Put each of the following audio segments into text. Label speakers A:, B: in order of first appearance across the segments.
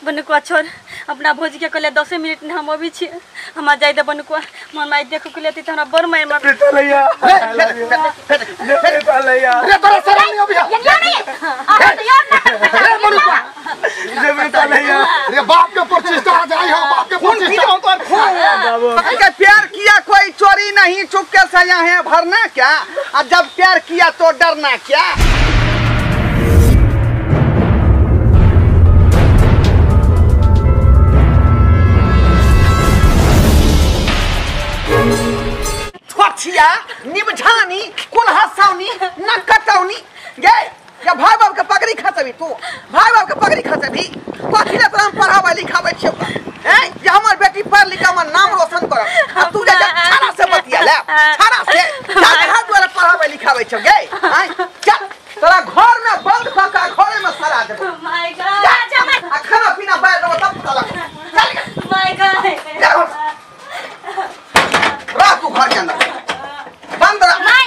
A: बनुकवा छोड़ अपना भौजी के कहले 10 मिनट में हम अबै छी हमरा जाय दे बनुकवा मन माई देखो के लेती त हमरा बड़ माय मार
B: लैया लैया
C: रे तोरा शरम नहीं अभी रे बनुकवा
B: रे लैया
C: रे बाप के प्रतिष्ठा आ जाई हो बाप के प्रतिष्ठा
D: तो प्यार किया कोई चोरी नहीं चुपके से यहाँ है भरना क्या और जब प्यार किया तो डरना क्या। छोछिया निबझानी कुल्हा सावनी न कटौनी गे या भाई बाप के पगड़ी खसबी तू भाई बाप के पगड़ी खसबी कथी ले तोरा हम पढ़ाबै लिखाबै छियौ हैं जे हमर बेटी पढ़ लिख के हमर नाम रोशन करत आ तू जे छाड़ा से बतिया ले छाड़ा से जा द्वारा पढ़ाबै लिखाबै छियौ गे हैं चल तोरा घर में बंद क के घरे में सड़ा देबो
A: my God
D: आ खाना पीना बाहर देबो तब पता लगो चल
A: my God
D: रह तू घर के अंदर बंद रह।
E: माय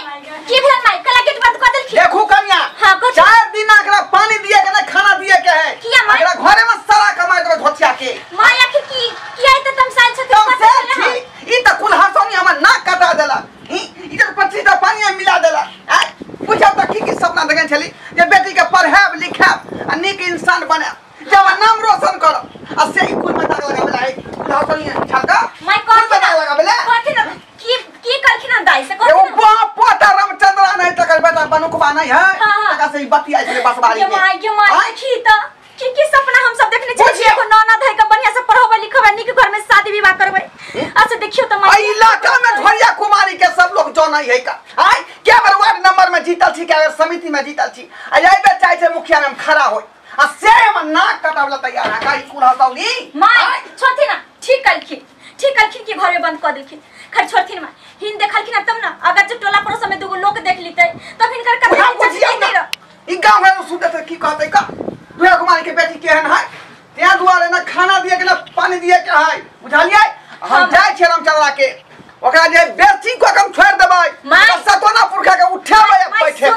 E: की भेल माय कला गेट बंद क देलखिन।
D: देखू कन्या
E: हां
D: 4 दिन एकरा पानी दिए के ना खाना दिए के है एकरा घरे में सारा कमाई देबो धोतिया के।
E: माय आखिर की किया त तमसाइल छथिन
D: तम से छी ई त कुल हसनी हमर नाक कटा देला ई त 25 टा पानी में मिला देला। आ पूछब त की की सपना देखन छली जे बेटी के पढ़ाब लिखाब आ नीक इंसान बनाब जब नाम रोशन करब आ से ई कुल में दाग लगाबेला है कुल हसनी छलका
E: my
D: कुल में दाग लगाबेला
E: कथि न की की करखिन दाई से
D: एगो बाप पोता रामचंद्र नहीं तकर बेटा बनुकवा नहीं है तका से ई बतिया छले बसबारी में।
E: ये my देखी त की की सपना हम सब देखने छी एगो ननद है के बढ़िया से पढ़बै लिखबै नीक घर में शादी विवाह करबै। अच्छा देखियो त my
D: इलाका में झोरिया कुमारी के सब लोग जानै है का आय के बेर वार्ड नंबर में जीतल छी के बेर समिति में जीतल छी आ एहि बेर चाहे छै मुखिया में खड़ा होय आ से हम नाक कटावला तैयार है का ई कुल हसौनी।
E: My छोथिन ना ठीक करखिन कि घर में बंद क देलखिन खैर छोड़थिन माय हिन देखलखिन तब ना अगर जो टोला पड़ोस में दूगो लोग देख लीते तब हिनकर कथा
D: बुझियौ ना ई गांव में सुनते की कहते का दुआ कुमारी के बेटी केहन है त्या दुआरे ना खाना दिए के ना पानी दिए के है बुझलियै। हम जाय छियै रामचंद्रा के ओकरा जे बेची को कम छोड़ देबै सतोना पुरखा के उठेबै आ बैठेबै।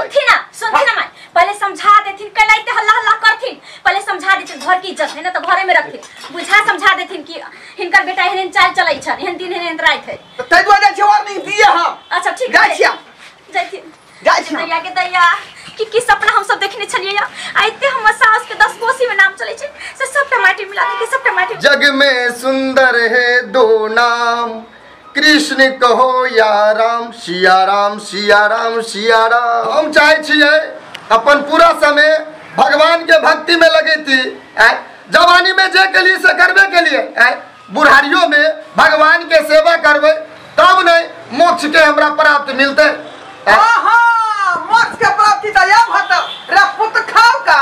E: सुनथिन ना my पहले समझा देथिन कलाइते हल्ला हल्ला करथिन पहले समझा देथिन घर की इज्जत है ना तो घरे में रखथिन बुझा समझा देथिन कि हिनकर बेटा एहन चाल चलै छन एहन दिन एहन रात है
D: त तै दुआरे जाय छियै वार्निंग दिए हम।
E: अच्छा ठीक
D: जाय छियै
E: जाय
D: जाय छियै
E: दैया के दैया की की सपना हम सब देखने छलियै आ एते हमर सास के 10 कोसी में नाम चलै छै से सबटा माटी मिला के सबटा माटी।
C: जग में सुंदर है दो नाम कृष्ण कहो या राम सिया राम सिया राम सिया राम। हम चाहे छियै अपन पूरा समय भगवान के भक्ति में लगेती जवानी में जे के लिए से करबे के लिए बुढ़ारियों में भगवान के सेवा करबे तब नहीं मोक्ष के हमरा प्राप्त मिलते।
D: मोक्ष के प्राप्ति त या भत रे पुत खाओ का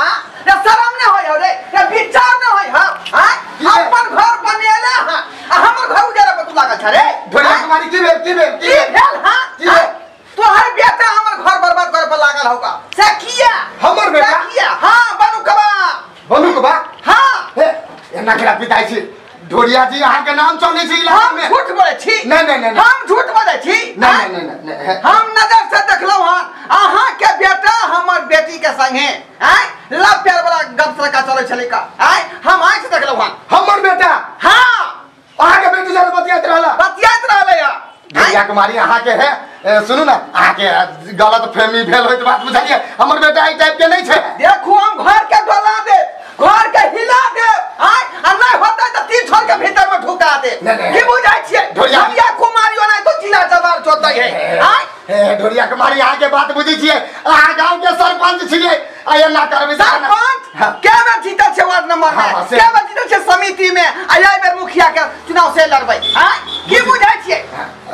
D: रे शरम न होय हो रे रे विचार न होय हो हां अपन घर बनेला हां आ हमर घर उजारा पर तू लागल छ रे
C: ढोलिया कुमारी की भेल की भेल
D: की भेल हां तोहर बेटा हमर घर बर्बाद करे पर लागल होगा से किया
C: हमर बेटा
D: किया हां बनुकबा
C: बनुकबा
D: हां
C: हे एना केरा पिताई छी ढोलिया जी अहाँ के नाम चलै छी इलाका में।
D: हम झूठ बोलै छी
C: नहीं नहीं नहीं
D: हम झूठ बोलै छी
C: नहीं नहीं नहीं
D: हम नजर से देखलौ हां अहाँ के बेटा हमर बेटी के संगे आय लव प्यार वाला गप सरका चलै छलै का आय हम आँख से देखलौ हां
C: हमर बेटा
D: हां
C: अहाँ के बेटी जरे बतियात रहला
D: या
C: ढोलिया कुमारी अहाँ के है सुनू ना अहाँ के गलत फहमी भेल होइत बात बुझलियै हमर बेटा एहि टाइप के नहीं छै।
D: देखू हम घर के डोला दे घर के हिला दे आय आ नहीं होतै त तीन छोड़ के भीतर में ढुका दे की बुझाय छियै ढोलिया कुमारी ओना तो जिला जवार जोतै है आय
C: हे ढोलिया कुमारी अहाँ के बात बुझै छियै अहाँ गांव के सरपंच छियै आ एना करबै
D: सरपंच के बेर जीतल छै वार्ड नंबर में के बेर जीतल छै समिति में आ एहि बेर मुखिया के चुनाव से लड़बै आय की बुझाय छियै।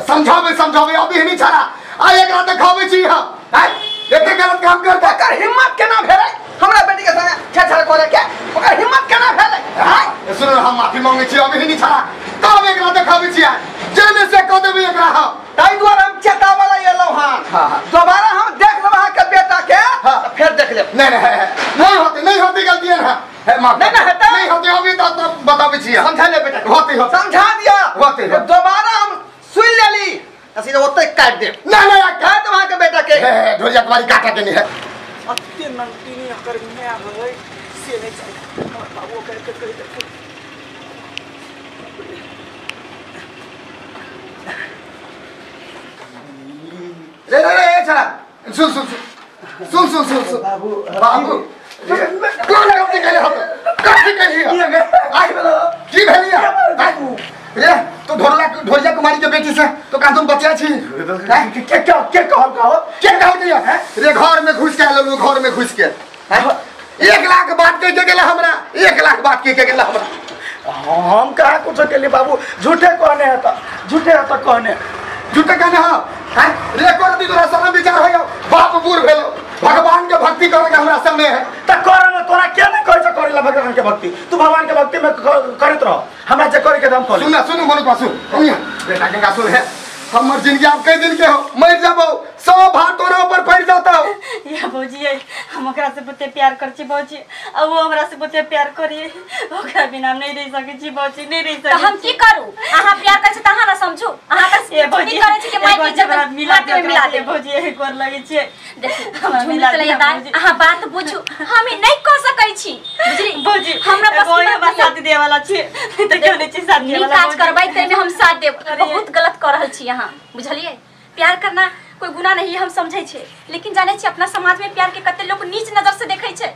C: समझाबै समझाबै अभी नहीं छड़ा आ एकरा देखाबै छी हम आय एते गलत काम करता
D: ओकर हिम्मत केना भेलै हमरा बेटी के संगे छेड़छाड़ करे के ओकर हिम्मत केना भेलै
C: आय सुन हम माफी मांगै छी अभी नहीं छड़ा तब एकरा देखाबै छी जेने से कह देबै एकरा हम
D: ताहि दुआरे हम चेतावला एलौ हां दोबारा हम देख लेब अहाँ के बेटा के त फेर देख लेब।
C: नहीं नहीं नहीं होते नहीं होती गलती है है माफ
D: नहीं नहीं हेतै
C: नहीं होती अभी तो बताबै छी
D: समझा ले बेटा
C: होती होती
D: समझा दिया
C: होती
D: दोबारा हम सुन लेली त सीधा ओतै काट देब।
C: नहीं नहीं
D: काट देब अहाँ के बेटा के।
C: हे ढोलिया कुमारी काटा के नहीं है
B: अत्ते नंगटिनी अकर my है से नहीं चाहिए हमर बाबू के
D: करके कहि देलकै।
C: रे रे रे छड़ा सुन सुन सुन सुन सुन सुन
D: बाबू
C: बाबू कौन गलती कइले हो कथी कइली
D: आई बोलो
C: की भेलिया रे तो ढोरला ढोरिया कुमारी के बेटी से तो का तुम बच्चा छी
B: के के के कहल कहो
C: के कहल दिया रे घर में घुस के आलो घर में घुस के 1 लाख बात कह के गेला हमरा 1 लाख बात कह के गेला हमरा।
B: हम कहा कुछ के लिए बाबू झूठे कहने है त झूठे है त कहने
C: झूठे कहने हो हैं रे कर दी तोरा शर्म विचार होयो बाप बूढ़ भेलो भगवान के भक्ति करे के हमरा समय है
B: त कर न तोरा के नहीं कहै छ करेला भगवान के भक्ति तू भगवान के भक्ति में करत रह हमरा जे करे के दम कर।
C: सुन सुन मनु पासु सुन बेटा गंगा सुन है हमर जिंदगी आप कई दिन के हो मर जाबो सब भार तोरा ऊपर पड़ जाता हो।
A: या भौजी हम ओकरा से बहुते प्यार कर छी भौजी आ वो हमरा से बहुते प्यार करिए ओकरा बिना हम नहीं रह सकै छी भौजी नहीं रह सकै।
E: त हम की करू अहाँ प्यार करै छी त अहाँ ना समझू अहाँ त
A: ए भौजी
E: करै छी कि माय के इज्जत
A: मिला
E: माटी में मिला
A: दे
E: दे
A: भौजी एही कर लगै छी।
E: देखू हमरा मिला दे अहाँ बात बुझू हम ई नहीं कह सकै छी बुझली
A: भौजी
E: हमरा बस
A: कोई हमरा साथ दे वाला छी त क्यों नहीं छी साथ दे
E: नीक
A: वाला
E: काज करबै तै में हम साथ देब। बहुत गलत कर रहल छी अहाँ बुझलिए। प्यार करना कोई गुनाह नहीं हम समझै छे लेकिन जानै छी अपना समाज में प्यार के कते लोग नीच नजर से देखै छे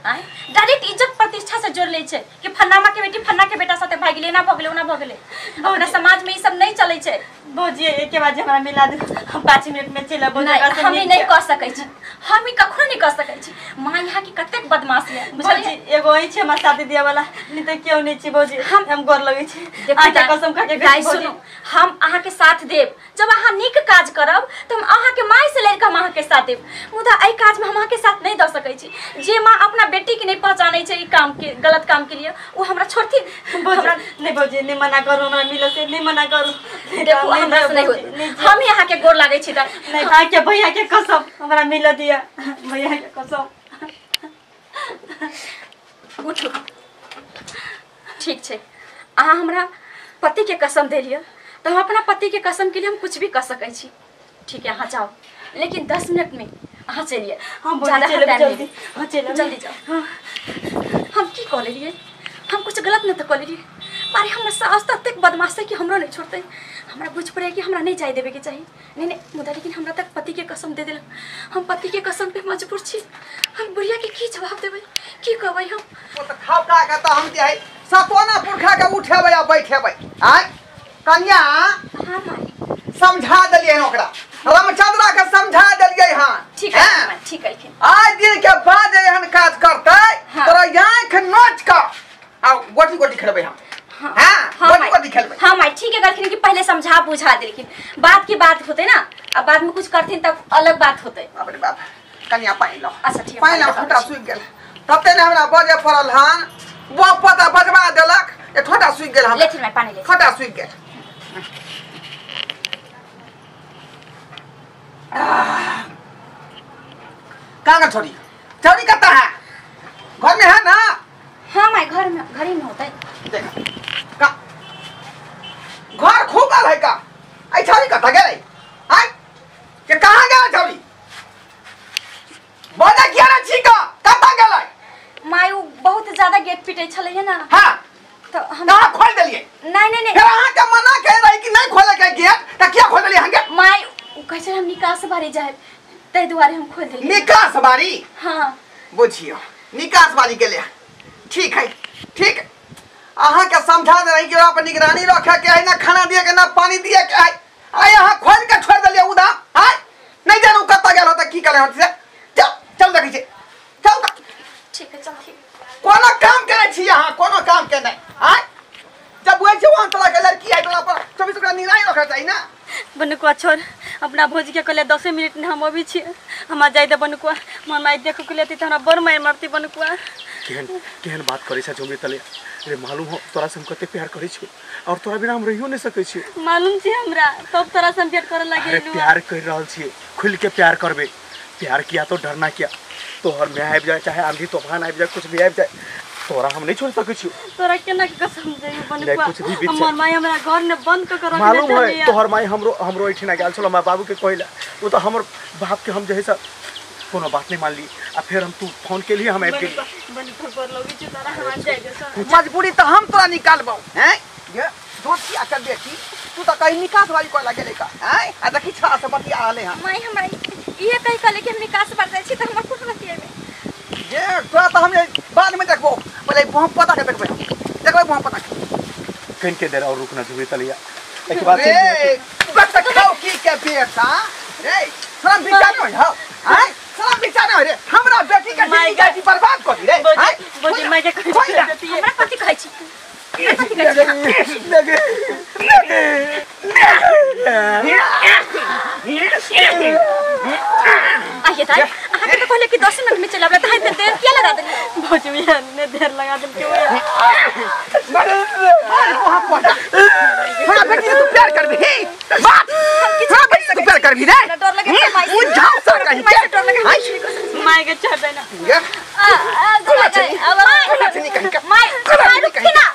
E: आय डायरेक्ट इज्जत प्रतिष्ठा से जोड़ लै छे कि फन्नामा के बेटी फन्ना के बेटा साथे भाग गेलै ना भग गेलै ओना भग गेलै। अपना समाज में ई सब नहीं चलै छे
A: भौजी एके बार हमरा मिला दे हम 5 मिनट में चलि अबो।
E: नहीं हम ई नहीं कह सकै छी हम ई कखनो नहीं कह सकै छी। मां यहाँ की कतेक बदमाश है
A: बुझलिए एगो ही छे हमरा साथ दिया वाला नहीं त केओ नहीं छी भौजी हम गोर लगै छी
E: देखू
A: के कसम खा के
E: दाई सुनू हम अहाँ के साथ देब जब अहाँ नीक काज करब त हम अहाँ के my से लड़ि के हम अहाँ के साथ देब मुदा एहि काज में हम अहाँ के साथ नहीं the सकै छी। जे मां अपना बेटी के नहीं पहचानै छै ई काम के गलत काम के लिए वो हमरा छोड़थिन
A: हमरा नहीं भौजी नहीं मना करू हमरा मिले से नहीं मना करू।
E: देखू हमरा से नहीं होत हम ही अहाँ के गोर लागै छी दाई
A: नहीं अहाँ के भैया के कसम हमरा मिल दिया भैया के कसम।
E: उठू ठीक छै अहाँ हमरा पति के कसम दे लिअ त हम अपना पति के कसम के लिए हम कुछ भी कर सकै छी। ठीक है अहाँ जाओ लेकिन 10 मिनट में अहाँ चलिए
A: हम
E: ज्यादा
A: चलब
E: टाइम
A: जल्दी
E: नहीं
A: हां चलब
E: जल्दी जाओ।
A: हां
E: हम की कह लेलिए हम कुछ गलत न त कह लेलिए मारे हमर सास त एतेक बदमाश है कि हमरो नहीं छोड़तै हमरा बुझ पड़े कि हमरा नहीं जाय देवे के चाही नहीं नहीं मुदा लेकिन हमरा तक पति के कसम दे देलक हम पति के कसम पे मजबूर छी हम बुढ़िया के की जवाब देबै की कहबै हम।
D: ओ त खाव का के त हम जे है सतोना पुरखा के उठेबै आ बैठेबै आय कन्या।
E: हां माई
D: समझा देलियै हन ओकरा रामचंद्रा के समझा देलियै हन।
E: ठीक है माई ठीक है
D: आज दिन के बाद एहन काज करतै तोरा आँख नोच क आ गोटी गोटी खेलबै हम। हां गोटी गोटी खेलबै।
E: हां माई ठीक है कहलखिन कि पहले समझा बुझा देलखिन बात की बात होते ना अब बाद में कुछ करथिन तब अलग बात होते।
D: बाप रे बाप कन्या पानि लो।
E: अच्छा ठीक है
D: पानि लो ठोटा सूखि गेल तते ने हमरा बजे पड़ल हन वो पता बजबा देलक ए ठोटा सूखि गेल हम
E: लेथिन माई पानि ले
D: ठोटा सूखि गेल। कहाँ गल छोरी छोरी कता है घर में है ना?
E: हाँ माई घर में घर ही में होता है।
D: देख का घर खुगल है का आई छोरी कता गेलै आई के कहाँ गेल छोरी बोला किया ना छी का कता गेलै?
E: माई वो बहुत ज्यादा गेट पिटै छलै है ना।
D: हां
E: तो हम
D: कहाँ खोल देलिए?
E: नहीं नहीं नहीं
D: फिर अहाँ के मना कह रही कि नहीं खोले के गेट त किया खोल देलिए हम गेट?
E: माई उ कहै छै हम निकास बारी जाए तै दुआरे हम खोल देलिए।
D: निकास बारी?
E: हां
D: बुझियो निकास बारी के लिए ठीक है ठीक अहाँ के समझा दे रही कि ओकरा पर निगरानी रखे के है ना खाना दिए के ना पानी दिए के है आय अहाँ खोल के छोड़ देलिए उदा आय नहीं जानू कत गेल होता की करे होत से चल चल देखै छी चल
E: ठीक है चल ठीक
D: कोनो काम करे छी अहाँ कोनो काम के नहीं आय जब वह जवान तरह के लड़की है तोरा पर 24 घंटा निगरानी रखे चाही ना।
A: बनुकुआ छोड़ अपना भौजी के कहलिए 10 मिनट में हम अबै छी हमरा जाय दे बनुकुआ हमर माय देखो के लेती त हमरा बड़ मार मारती बनुकुआ।
B: केहन केहन बात करै छ झुमरी तले रे मालूम हो तोरा से हम कते प्यार करै छी और तोरा बिना हम रहियो नहीं सकै छी।
A: मालूम छी हमरा तब तोरा से हम प्यार करे लागे।
B: अरे प्यार कर रहल छी खुल के प्यार करबे प्यार किया तो डरना किया तोहर में आबि जाए चाहे आंधी तूफान आबि जाए कुछ भी आबि जाए तोरा हम नहीं छोड़ सकै छी।
A: तोरा केना के कसम देबी बनुकुआ
B: कुछ भी बीत
A: हमर माय हमरा घर में बंद क के रखने
B: मालूम है तोहर माय हमरो हमरो एठिना गेल छलो my बाबू के कहला ओ त हमर बाप के हम जे है से कोनो बात नहीं मानली आ फिर हम तू फोन के लिए हम आबि गेली।
D: मजबूरी तो हम तोरा निकालबौ हैं ये दोस्ती आकर बेटी तू तो कहीं निकास वाली को लगे लेका हैं आ देखी छा से बतिया रहले हां।
E: माई हमरा इहे कहि कहले कि हम निकास पर जाइ छी त हमर कुछ बतिएबे
D: ये तोरा तो हम बाद में देखबो, पहले वहां पता के देखबे देखबे वहां पता के
B: कहीं के देर और रुकना जरूरी तलिया एक बात
D: रे बस खाओ की के बेटा रे शरम विचार नहीं हो हैं शरम विचार नहीं रे हमरा बेटी के जिंदगी बर्बाद कर दी रे हैं
A: बोजी माई के कहि देती
E: हमरा कथि कहै छी
B: लगे लगे
E: आइए दाई अहाँ के तो कहले कि 10 मिनट में चल आबला त हां देर किया लगा देली?
A: भौजी मियां ने देर लगा देल के
D: वहां पहुंचा हमरा बेटी तू प्यार करबी बात हमरा बेटी तू प्यार करबी रे
E: डर लगे छै माई
D: उ झाव सा कहि
E: माई डर लगे
A: माई के छोड़ देना
D: ये
E: आ माई माई रुकी ना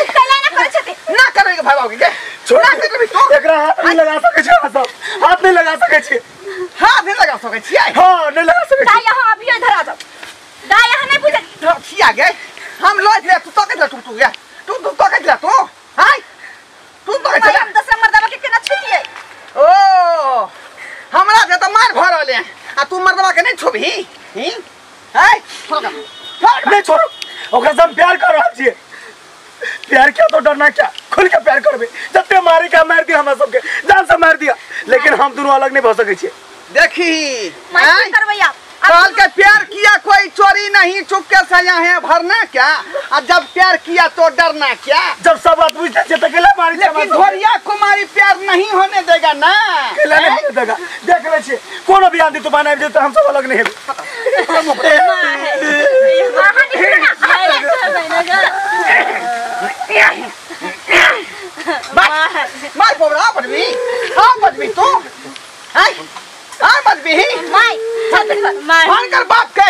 E: कैला ना करै छथि
D: ना करबे भाई बाबू के
B: छोड़
D: ना करबे तू
B: एकरा हाथ नहीं लगा सकै छी, सब हाथ नहीं लगा सकै छी,
D: हाथ नहीं लगा सकै छी
B: हां नहीं लगा सकै छी।
E: दाई यहां अभी इधर आ जाओ दाई यहां नहीं बुझे
D: छिया गे हम लज ले तू तके तू तू गे तू तू तके ले तू हाय तू तके ले
E: हम दसरा मर्दवा के केना छुटिए?
D: ओ हमरा से त मार भर रहले आ तू मर्दवा के नहीं छुबही ही हाय छोड़
B: नहीं छोड़ो ओकरा से हम प्यार कर रहल छी। प्यार क्या तो डरना क्या, खुल के प्यार करबे जते मारे का मार दिया हमरा सबके जान से मार दिया लेकिन हम दोनों अलग नहीं भ सकै छी।
D: देखी
E: माई करबै आप
D: कल के प्यार किया कोई चोरी नहीं चुपके से है भरना क्या और जब प्यार किया तो डरना क्या?
B: जब सब बात बुझते छे त केला मारी
D: लेकिन धोरिया कुमारी प्यार नहीं होने देगा ना
B: केला नहीं होने देगा। देख ले छी कोनो भी आंधी तूफान आबि जेतै हम सब अलग नहीं हेबै।
D: मार पोबरा बदबी हां बदबी तू हां हां बदबी
E: माई
D: मार कर बाप के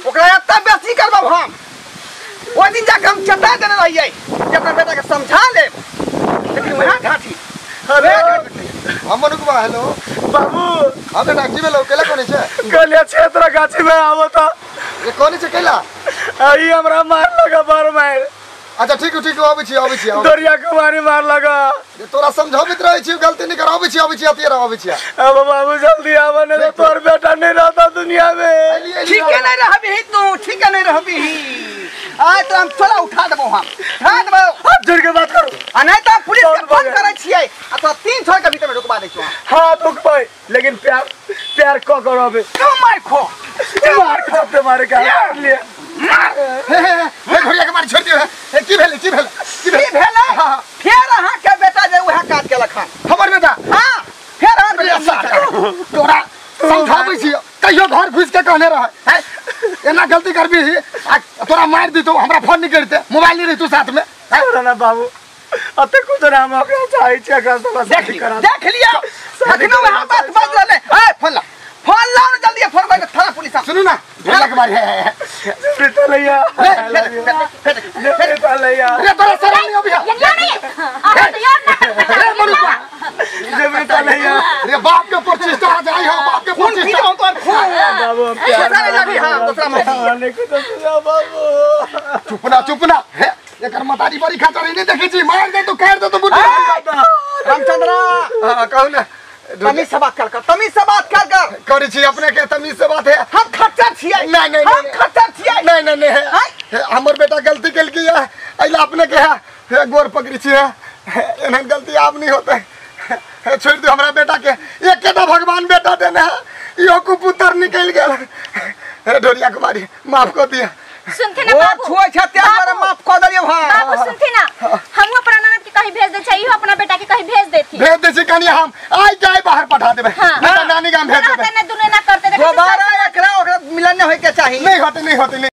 D: ओकरा एत्ता बेसी करब हम ओइ दिन जाके हम चटा देने रहियै जे अपना बेटा के समझा ले लेकिन वहाँ ढाठी।
C: अरे हम मनुकबा हेलो
B: बाबू
C: हां बेटा की भेलो केला कोने छै?
B: कलिया क्षेत्र गाछी में आवो त
C: रे कोने छै केला?
B: आई हमरा मार लगा बार मार।
C: अच्छा ठीक ठीक आबै छी आबै छी
B: दरिया कुमारी मार लगा
C: तोरा समझाबैत रहै छी गलती नहीं कर आबै छी आबै छी अतिए आबै छी।
B: अब बाबू जल्दी आवा नहीं तो तोर बेटा नहीं रहता दुनिया में।
D: ठीक है नहीं रहबी तू ठीक है नहीं रहबी आज तो हम थोड़ा उठा देबो हम उठा देबो।
B: हाथ जोड़ के बात करो
D: आ नहीं तो पुलिस के फोन करै छियै आ तो 3 छोड़ के भीतर में रुकवा दै छियै।
B: हां रुकबै लेकिन प्यार प्यार क करबे
D: तू मार खो
B: मार खो ते मारे का लिए
C: हे हे हे घोड़िया के मार छोड़ दियो। हे की भेलै की भेलै
D: की भेलै? फेर अहाँ के बेटा जे उहे काज केलक हन
C: हमर बेटा।
D: हां फेर अहाँ बेटा
C: तोरा समझाबै छी कहियो घर घुस के कहने रह हैं एना गलती करबी आ तोरा मार दितौ हमरा फोन नहीं करते मोबाइल नहीं रहितौ साथ में।
B: छोड़ ना बाबू अते कुछ ना हम ओकरा चाहै छी एकरा सब
D: देख लियो अखनो वहाँ बात बाज रहलै। ए फोन ला फोन लाओ ना जल्दी फोन कर थाना पुलिस आ।
C: सुनू ना घोड़िया के मारी है
B: प्रीता लैया प्रीता लैया
C: रे तोरा शरम नहीं अभी
E: ये नहीं अहाँ तो यार ना
C: रे मनुआ
B: प्रीता लैया
C: रे बाप के प्रतिष्ठा आ जाई हो बाप के
D: खून पी जाओ तोर खून
B: बाबू प्यार
D: लगी हां दूसरा मत
B: नहीं कुछ तो बाबू
C: चुप ना चुप ना एकर मतारी बड़ी खातर नहीं देखै छी मार दे तो काट दे तो बुढ़ा
D: रामचंद्र।
C: हां कहू ना
D: तमीज से बात कर कर तमीज से बात कर कर
C: करै छी अपने के तमीज से बात है।
D: हम खच्चर छियै।
C: नहीं नहीं
D: हम खच्चर छियै।
C: नहीं नहीं नहीं हमर बेटा गलती केलकी है अइला अपने के है गोर पकड़ी छी है एहन गलती आब नहीं होते छोड़ दो हमरा बेटा के एकेटा भगवान बेटा देने है इहो कुपुत्र निकल गेल। ढोरिया कुमारी माफ कर दिया।
E: सुनथे ना बाबू
D: छुए छै ते हमरा माफ कर दियो भाई।
E: बाबू सुनथे ना हमहु अपना ननद के कहीं भेज दे छै इहो अपना बेटा के कहीं भेज देथी
C: भेज दे छी कनी हम आइ जाय बाहर पठा देबै ना नानी गाम भेज देबै
E: ना दुने ना करते
D: दोबारा एकरा ओकरा मिलन नहीं होय के चाही।
C: नहीं होते नहीं होते।